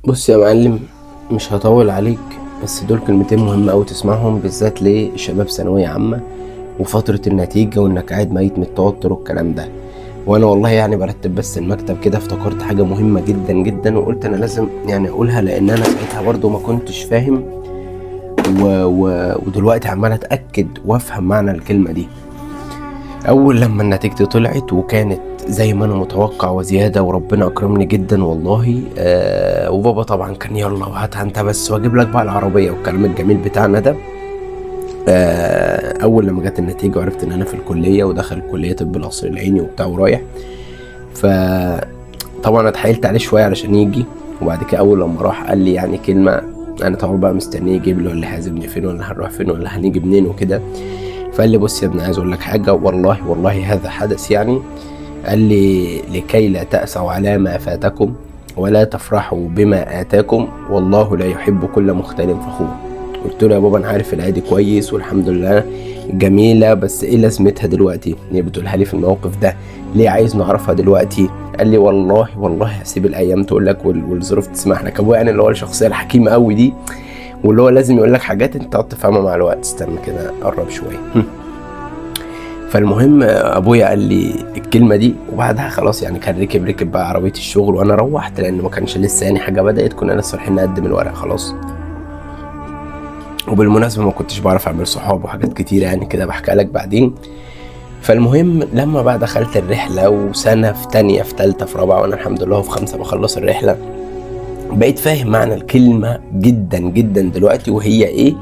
بص يا معلم، مش هطول عليك، بس دول كلمتين مهمة أوي تسمعهم، بالذات لشباب ثانوية عامة وفترة النتيجة وإنك قاعد ميت من التوتر والكلام ده. وأنا والله يعني برتب بس المكتب كده افتكرت حاجة مهمة جدا جدا، وقلت أنا لازم يعني أقولها، لأن أنا ساعتها برضو ما كنتش فاهم ودلوقتي عمال أتأكد وأفهم معنى الكلمة دي. اول لما النتيجة طلعت وكانت زي ما انا متوقع وزياده، وربنا اكرمني جدا والله. وبابا طبعا كان يلا وهاتها انت بس واجيب لك بقى العربية والكلام الجميل بتاعنا ده. اول لما جت النتيجة وعرفت ان انا في الكلية ودخل كليه طب القصر العيني وبتاع ورايح، ف طبعا اتحايلت عليه شوية علشان يجي. وبعد كده اول لما راح قال لي يعني كلمه، انا طبعا بقى مستنيه يجيب لي ولا هيعزمني فين ولا هنروح فين ولا هنيجي منين وكده. فقال لي بص يا ابني، عايز اقول لك حاجة، والله والله هذا حدث يعني. قال لي لكي لا تأسوا على ما فاتكم ولا تفرحوا بما آتاكم، والله لا يحب كل مختال فخور. قلت له يا بابا انا عارف العادي كويس والحمد لله جميلة، بس ايه لازمتها دلوقتي؟ ليه بتقولها لي في الموقف ده؟ ليه عايز نعرفها دلوقتي؟ قال لي والله والله هسيب الايام تقول لك والظروف تسمح لك. ابويا يعني اللي هو الشخصية الحكيمة قوي دي، واللي هو لازم يقول لك حاجات انت تقعد تفهمها مع الوقت. استنى كده قرب شوية. فالمهم ابويا قال لي الكلمة دي، وبعدها خلاص يعني كان ركب بقى عربية الشغل وانا روحت، لان ما كانش لسه يعني حاجة بدات، كنا لسه رايحين نقدم الورق خلاص. وبالمناسبة ما كنتش بعرف اعمل صحاب وحاجات كتيرة يعني كده، بحكي لك بعدين. فالمهم لما بقى دخلت الرحلة وسنة في تانية في تالتة في رابعه، وانا الحمد لله في 5 بخلص الرحلة، بقيت فاهم معنى الكلمة جدا جدا دلوقتي، وهي ايه؟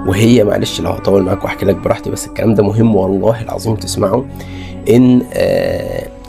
وهي معلش لو هطول معاك واحكي لك براحتي، بس الكلام ده مهم والله العظيم تسمعه. ان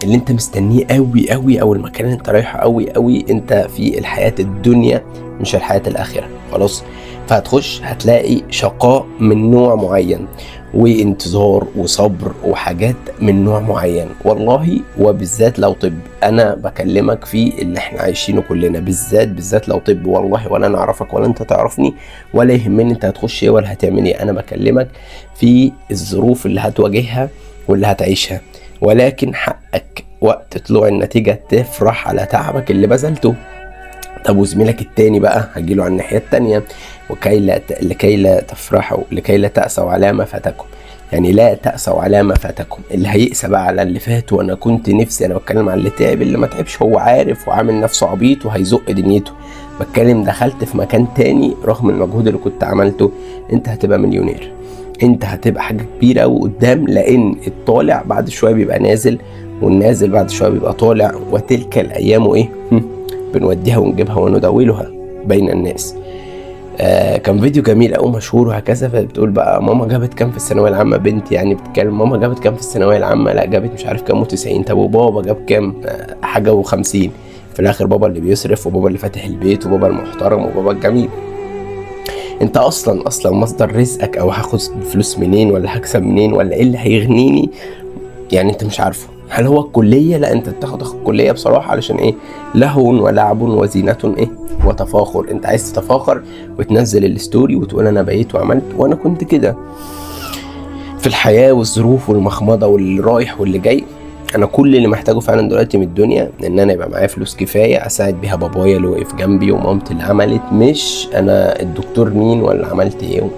اللي انت مستنيه قوي قوي، او المكان اللي انت رايحة قوي قوي، انت في الحياة الدنيا مش الحياة الاخرة خلاص. فهتخش هتلاقي شقاء من نوع معين، وانتظار وصبر وحاجات من نوع معين والله. وبالذات لو طب، انا بكلمك في اللي احنا عايشينه كلنا، بالذات لو طب، والله ولا انا اعرفك ولا انت تعرفني ولا يهمني انت هتخش ايه ولا هتعمل ايه، انا بكلمك في الظروف اللي هتواجهها واللي هتعيشها. ولكن حقك وقت طلوع النتيجة تفرح على تعبك اللي بذلته. طب وزميلك التاني بقى هجيله على الناحية التانية، لكي لا تفرحوا، لكي لا تأسوا على ما فاتكم. يعني لا تأسوا على ما فاتكم. اللي هيأسى بقى على اللي فات، وانا كنت نفسي، انا بتكلم على اللي تعب، اللي ما تعبش هو عارف وعامل نفسه عبيط وهيزق دنيته. بتكلم دخلت في مكان تاني رغم المجهود اللي كنت عملته، انت هتبقى مليونير، انت هتبقى حاجة كبيرة قوي قدام، لان الطالع بعد شوية بيبقى نازل، والنازل بعد شوية بيبقى طالع، وتلك الايام ايه بنوديها ونجيبها ونداولها بين الناس. كان فيديو جميل أوي مشهور وهكذا. فبتقول بقى ماما جابت كام في الثانوية العامة، بنت يعني بتتكلم، ماما جابت كام في الثانوية العامة، لا جابت مش عارف كام و90، طب وبابا جاب كام؟ حاجة و50. في الآخر بابا اللي بيصرف، وبابا اللي فاتح البيت، وبابا المحترم، وبابا الجميل. انت اصلا مصدر رزقك، او هاخد فلوس منين، ولا هكسب منين، ولا ايه اللي هيغنيني، يعني انت مش عارفه. هل هو الكلية؟ لا، انت بتاخد الكلية بصراحة علشان ايه؟ لهو ولعب وزينة ايه وتفاخر. انت عايز تتفاخر وتنزل ال story وتقول انا بقيت وعملت، وانا كنت كده في الحياة والظروف والمخمضة واللي رايح واللي جاي. انا كل اللي محتاجه فعلا دلوقتي من الدنيا ان انا يبقى معايا فلوس كفاية اساعد بيها بابايا اللي وقف جنبي، ومامتي اللي عملت، مش انا الدكتور مين ولا عملت ايه.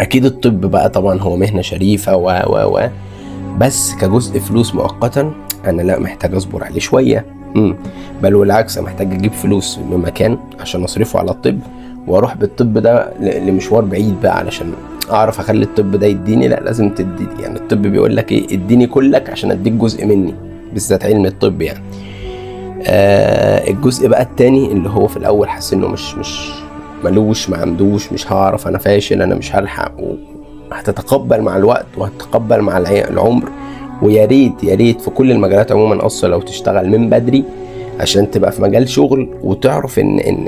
اكيد الطب بقى طبعا هو مهنة شريفة و و و بس كجزء فلوس مؤقتا انا لا محتاج اصبر عليه شوية. بل والعكس، انا محتاج اجيب فلوس من مكان عشان اصرفه على الطب، واروح بالطب ده لمشوار بعيد بقى علشان اعرف اخلي الطب ده يديني. لا لازم تدي، يعني الطب بيقول لك ايه؟ اديني كلك عشان اديك جزء مني، بالذات علم الطب يعني. الجزء بقى التاني اللي هو في الاول حاسس انه مش ملوش، ما عندوش، مش هعرف، انا فاشل، انا مش هلحق. هتتقبل مع الوقت، وهتتقبل مع العمر. ويا ريت يا ريت في كل المجالات عموما اصلا لو تشتغل من بدري عشان تبقى في مجال شغل، وتعرف ان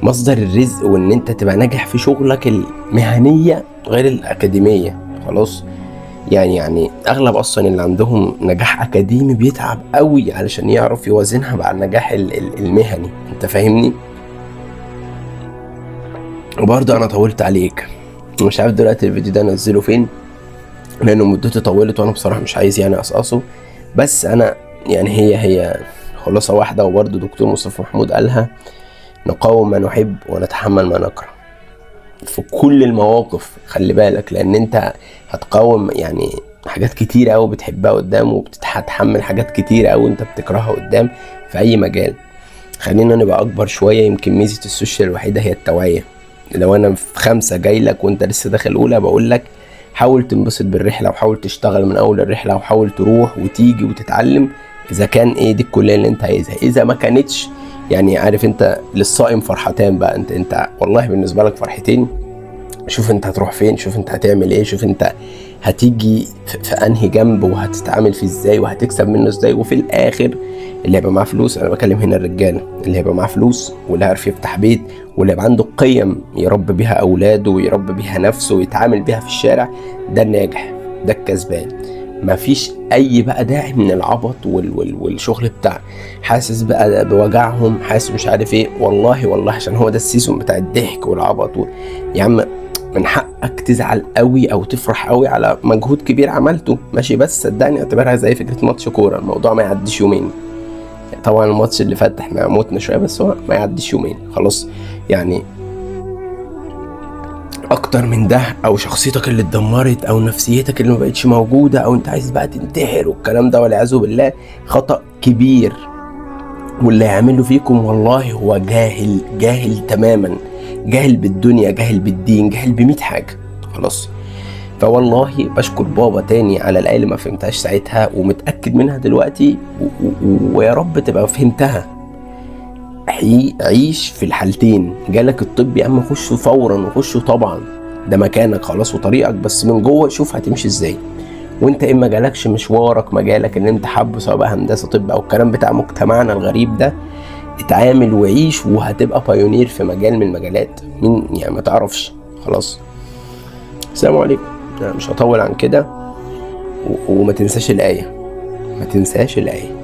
مصدر الرزق، وان انت تبقى ناجح في شغلك المهنية غير الاكاديمية خلاص. يعني اغلب اصلا اللي عندهم نجاح اكاديمي بيتعب قوي علشان يعرف يوازنها مع النجاح المهني، انت فاهمني؟ وبرضه انا طولت عليك، مش عارف دلوقتي الفيديو ده انزله فين لانه مدته طولت، وانا بصراحة مش عايز يعني اقصقصه، بس انا يعني هي خلاصه واحدة، وبرضه دكتور مصطفى محمود قالها، نقاوم ما نحب ونتحمل ما نكره في كل المواقف. خلي بالك، لان انت هتقاوم يعني حاجات كتير قوي بتحبها قدام، وبتتحمل حاجات كتير قوي انت بتكرهها قدام في اي مجال. خلينا نبقى اكبر شوية. يمكن ميزة ال social الوحيدة هي التوعية. لو انا في 5 جاي لك وانت لسه داخل اولى، بقول لك حاول تنبسط بالرحلة، وحاول تشتغل من اول الرحلة، وحاول تروح وتيجي وتتعلم اذا كان ايه دي الكلية اللي انت عايزها. اذا ما كانتش، يعني عارف انت للصائم فرحتان بقى، انت والله بالنسبة لك فرحتين. شوف انت هتروح فين، شوف انت هتعمل ايه، شوف انت هتيجي في انهي جنب، وهتتعامل فيه ازاي، وهتكسب منه ازاي. وفي الاخر اللي هيبقى معاه فلوس، انا بكلم هنا الرجالة، اللي هيبقى معاه فلوس واللي هيعرف يفتح بيت واللي هيبقى عنده قيم يربي بيها اولاده ويربي بيها نفسه ويتعامل بيها في الشارع، ده الناجح، ده الكسبان. مفيش اي بقى داعي من العبط والشغل بتاع حاسس بقى بوجعهم، حاسس مش عارف ايه. والله والله عشان هو ده ال season بتاع الضحك والعبط يا عم من حقك تزعل قوي او تفرح قوي على مجهود كبير عملته، ماشي، بس صدقني اعتبرها زي فكرة ماتش كورة، الموضوع ما يعديش يومين. طبعا الماتش اللي فات احنا متنا شوية، بس هو ما يعديش يومين خلاص. يعني اكتر من ده، او شخصيتك اللي اتدمرت، او نفسيتك اللي ما بقتش موجودة، او انت عايز بقى تنتحر والكلام ده والعياذ بالله، خطأ كبير. واللي هيعمله فيكم والله هو جاهل، جاهل تماما، جاهل بالدنيا، جاهل بالدين، جاهل بمية حاجة خلاص. فوالله بشكر بابا تاني على الآية اللي ما فهمتهاش ساعتها ومتأكد منها دلوقتي، ويا رب تبقى فهمتها. عيش في الحالتين، جالك الطب يا عم خشه فورا وخشه طبعا، ده مكانك خلاص وطريقك، بس من جوه شوف هتمشي ازاي. وانت اما جالكش مشوارك، مجالك اللي انت حابة سواء بقى هندسة طب او الكلام بتاع مجتمعنا الغريب ده، اتعامل وعيش وهتبقى pioneer في مجال من المجالات، مين يعني ما تعرفش خلاص. السلام عليكم، انا مش هطول عن كده، وما تنساش الآية، ما تنساش الآية.